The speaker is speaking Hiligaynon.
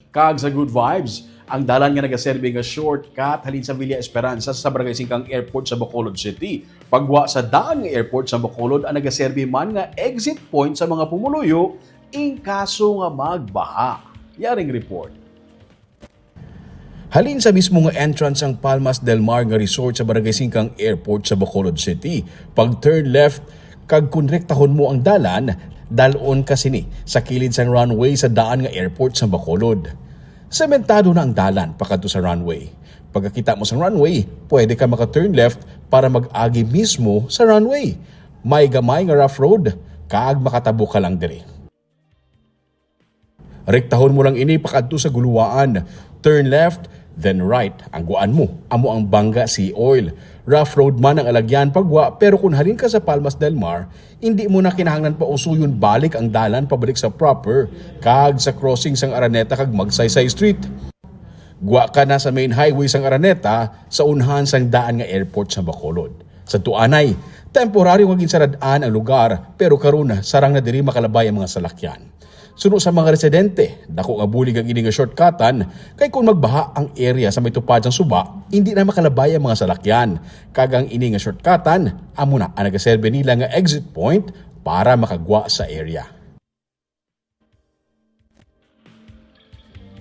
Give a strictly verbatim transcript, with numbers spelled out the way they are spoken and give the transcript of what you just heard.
Kag sa Good Vibes, ang dalan nga nagaserbi nga shortcut halin sa Villa Esperanza sa Barangay Singkang Airport sa Bacolod City. Pagwa sa daan nga airport sa Bacolod ang nagaserbi man nga exit point sa mga pumuluyo in kaso nga magbaha. Yaring report. Halin sa mismo nga entrance sang Palmas del Mar nga resort sa Barangay Singkang Airport sa Bacolod City. Pag turn left, kag kon rektahon mo ang dalan, dal-on ka sini sa kilid sang runway sa daan nga airport sa Bacolod. Sementado na ang dalan pakadto sa runway. Pagkakita mo sang runway, pwede ka maka-turn left para mag-agi mismo sa runway. May gamay nga rough road, kag makatabok ka lang diri. Rektahon mo lang ini pakadto sa guluwaan. Turn left, then right. Ang guan mo, amo ang Banga Sea Oil. Rough road man ang alagyan pagwa, pero kung halin ka sa Palmas del Mar, hindi mo na kinahanglan pausuyon balik ang dalan pabalik sa proper kag sa crossing sang Araneta kag Magsaysay Street. Gwa ka na sa main highway sang Araneta sa unhan sang daan nga airport sa Bacolod. Sa tuanay, temporaryo nga ginsarad-an ang lugar, pero karon sarang na diri makalabay ang mga salakyan. Suno sa mga residente, dako nga bulig ang ini nga shortcutan, kay kung magbaha ang area sa may tupad sang suba, hindi na makalabay ang mga salakyan. Kag ang ini nga shortcutan, amo na ang nagaserbi nila nga exit point para makagwa sa area.